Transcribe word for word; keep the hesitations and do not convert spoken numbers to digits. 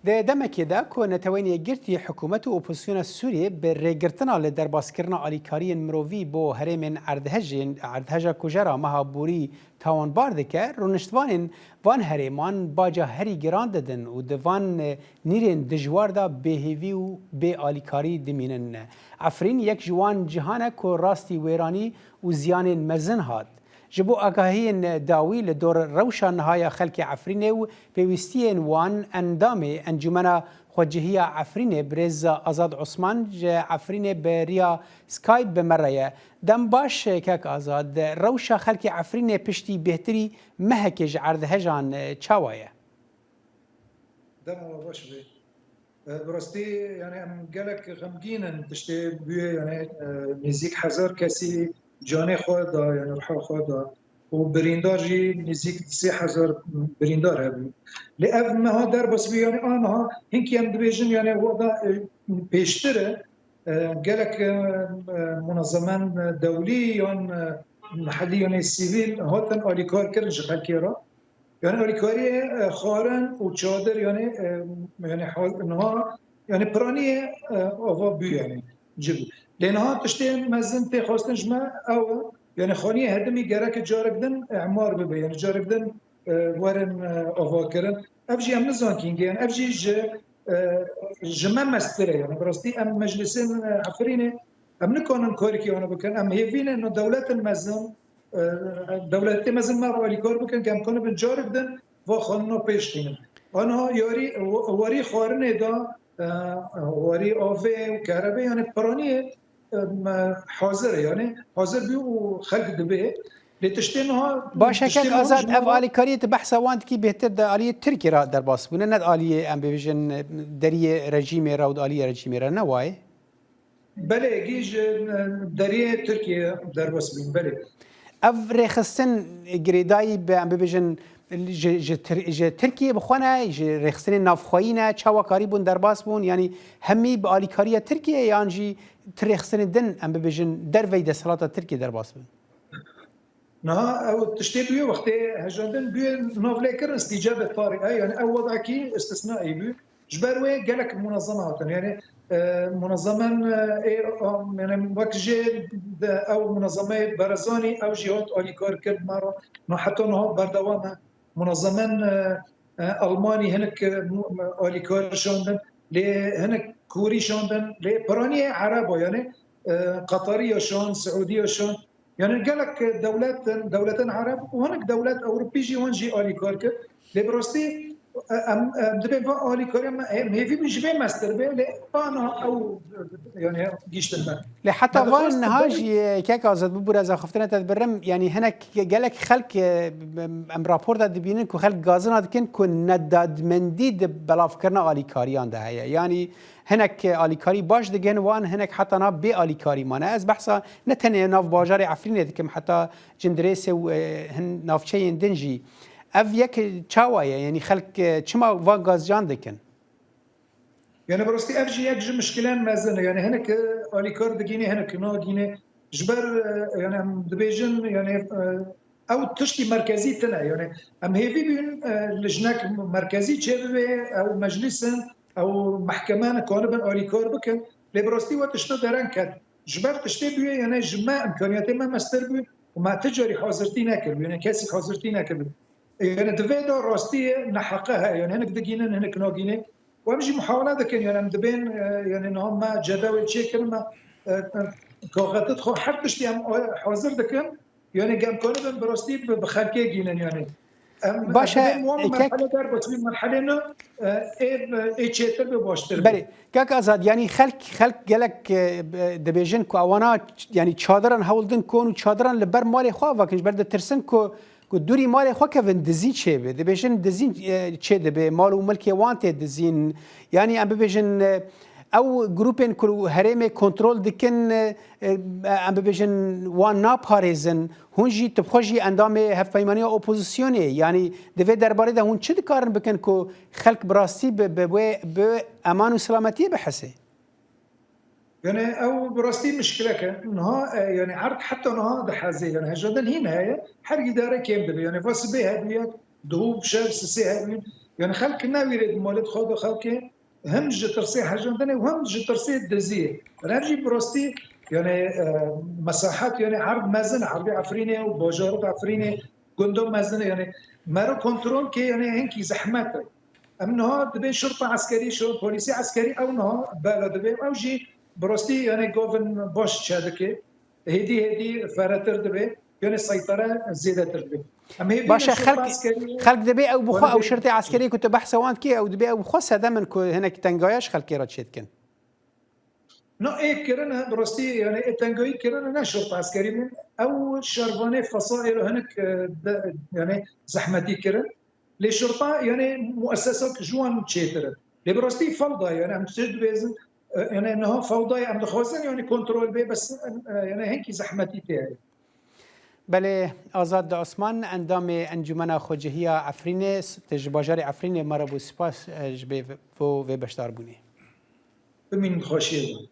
Di demekê de ku Neteweyên Yekgirtî, hikûmet û opozisyona Sûriyê bi rêgirtina li derbaskirina alîkariyên mirovî bo herêmên erdhejên, erdheja kujera meha borî tawanbar dike, rûniştvanên van herêman baca herî giran didin û di van nîrên dijwar de bêhêvî û bê alîkarî dimînin. Efrîn yek ji wan cihan e ku rastî wêranî û ziyanên mezin hat. Ji bo agahiyên dawî li dor rewşa niha ya xelkê Efrînê û pêwîstiyên wan, endamê Encûmena Xwecihiya Efrînê birêz Azad Osman ji Efrînê bi riya Skype bi me re ye. Dem baş kek Azad, rewşa xelkê Efrînê piştî bêhtirî mehekê ji erdhejan çawa ye? Dema we baş be. E, bi rastî, yani, em gelek xemgîn in tiştê bûye, yani, e, nêzîk hezar kesî canê xwe da, yani, riha xwe da û birîndar jî nêzîk sê hezar birîndar hebû. Lê ev meha derbas bû, yani, a niha hinkî em dibêjin, yani, wada, e, pêştir e, e, gelek, e, e, munezemen dewlî yan, e, mehellî, yani, sivîl hatin alîkar kirin ji xelkê re. Yani alîkariyê, e, xwarin û çadir, yani, e, yani ha-, niha, yani piraniyê, e, ava bû, yani cibû. Lê niha tiştê mezin tê xwestin ji me ew e, yani xaniyê hedimî gerek carek din emar bibe, yani carek din, e, werin, e, ava kirin. Ev jî em nizan kîngê, yani ev jî ji, e, ji me mestir e, yani bi rastî em meclisên, e, Efrînê em nikanin karekî wana bikin. Em hêvî ne, no dewletin mezin, e, dewletê mezin me re alîkar bikin, ke em kanibin carek din va xanina pêş xînin. Aniha yarî, warî xwarinê de, e, warî avê û kerebê, yani piraniyê, e, me hazir e, yani hazir bû û xelk dibê. Lê tiştê niha Baş e, tiştê kek niha Azad, ji me ev re alîkariyê tu behsa wan dikî bêhtir di aliyê Tirkiyê re derbas bûne, ne di aliyê, em bibêjin, deriyê rejîmê re û di aliyê rejîmê re, ne wayê? Belê, gî ji, e, deriyê Tirkiyê derbas bûn, belê. Ev rêxistin girêdayî bi, em bibêjin, ji, ji Tir-, ji Tirkiyê bi xwe ne, ji rêxistinên navxweyî ne, çawa karîbûn derbas bûn? Yanî hemî bi alîkariya Tirkiyê yan jî ti rêxistinên din, em bibêjin, derveyî desthilata Tirkiyê derbas bûn? Niha ew tiştê bûye wextê hejandin bûye navlêkirin stîcabê tarî, e, yani ew wedakî istisnaî bû. Ji ber wê gelek munezeme hatin. Yani, e, munezemen, e, ê, a, yani wek jê de ew munezemeyê Barzanî, ew jî hat alîkar kir me re. No heta niha berdewam e. Munezemen, e, e, Almanî hinek, e, mu-, alîkar şandin, lê hinek Kûrî şandin, lê piraniyê Ereba, yani, e, Qetariya şand, Siûdiya şand. Yani gelek dewlet, dewletên Ereb û hinek dewlet Ewropî jî wan jî alîkar kir. Lê bi rastî, e, em, em dibên van alîkariya me, em hêvî bû ji vê mestir be, lê ana ew, yani gihiştin me. Lê heta van niha jî, e, kek Azad, bibûre ez axiftina te dibirim, yani hinek gelek xelk, e, em, em raporda dibînin ku xelk gazina dikin ku nedadmendî di belavkirina alîkariyan de heye. Yani hinek alîkarî baş digin wan, hinek heta niha bê alîkarî mane. Ez behsa ne tenê nav bajarê Efrînê dikim, heta Cindirêsê û, e, hin navçeyên din jî. Ev yek çawa ye? Yanî xelk, e, çima van gaziyan dikin? Yani bi rastî ev jî yek ji mişkilên mezin e. Yani hinek, e, alîkar digîne, hinek nagîne. Ji ber, e, yani em dibêjin, yani, e, ew tiştî merkezî tine. Yani em hêvî bûn, e, lijnek merkezî çêbibe, ew meclîsin, ew mehkemen kanibin alîkar bikin. Lê bi rastî we tişta dereng ket. Ji ber tiştê bûye, yani ji me imkaniyetê me mestir bû û me ti carî hazirtî nekiribû. Yani kesî hazirtî nekiribû. Yani di vê de rastiyê neheqe heye. Yani hinek digînin, hinek nagînin. Û em jî muhawele dikin, yani em dibên, e, yani niha me cedewê çêkirin, me, e, e, kaxetê xwe, her tiştî em, e, hazir dikin. Yani em kanibin bi rastî bi, bi xelkê gînin yani. Em, Baş e, em dibên wan e, kek merhele derbas bî, merhelê ne, e, ê, ê çêtir bi, baştir bi. Belê, kek Azad, yani xelk, xelk gelek, e, dibêjin ku ewana, yani çadiran hewl din kon û çadiran li ber malê xwe ava kin, ji ber ditirsin ku ku dûrî malê xwe kevin, dizî çêbe. Dibêjin dizî, e, çê dibe, mal û milkê wan tê dizîn. Yanî em bibêjin, e, ew grûpên ku herêmê kontrol dikin, e, e, em bibêjin wan naparêzin. Hûn jî, tu bi xwe jî endamê hevpeymaniya opozisyonê. Yanî di vê derbarê de hûn çi dikarin bikin ku xelk bi rastî bi, bi wê, bi eman û selametiyê bihise? Yani ew bi rastî mişkilek e. Niha, e, yani erd heta niha diheze. Yani hejandin hîn heye. Her îdare kêm dibe. Yani va sibê hebûye, duhû bi şev sisê hebûn. Yani xelk newîrê di malê xwe de xelkê him ji tirsê hejandinê û him ji tirsê diziyê. Ev jî bi rastî yani e, mesahet yani erd mezin e, erdê Efrînê û bajarok Efrînê gunda mezin e yani mero kontrol kê yani hinkî zehmet e. Em niha dibên şurta eskerî, şur-, polîsê eskerî ew niha bela dibê ew jî bi rastî yani govin baş çedike. Hêdî hêdî feretir dibe, yani seytere zêdetir dibe. Em hê Baş e, bînin şurta xelk, eskerî xelk dibê ew bi xwe, û ew dibê şirtê eskerî ku tu behsa wan dikî, ew dibê ew bi xwe sedem in ku hinek tengaya ji xelkê re çêdikin. No ê kirine, bi rastî yani ê tengayî kirine ne şurta eskerî min. Ew şervanê fesaê re hinek e, de, yani zehmetî kirin. Lê şurta yani muessesok ji wan çêtir in. Lê bi rastî fewda yani em tişt dibêzin, e, yani niha fewdayê em dixwazin yani kontrol bê, bes e, yani hinkî zehmetî tê heye. Belê, Azad Osman, endamê Encûmena Xwecihiya Efrînê, s-, te ji bajarê Efrînê me re bû, spas e, ji bê vo vê beşdarbûnê. Bimînin xweşiyê de.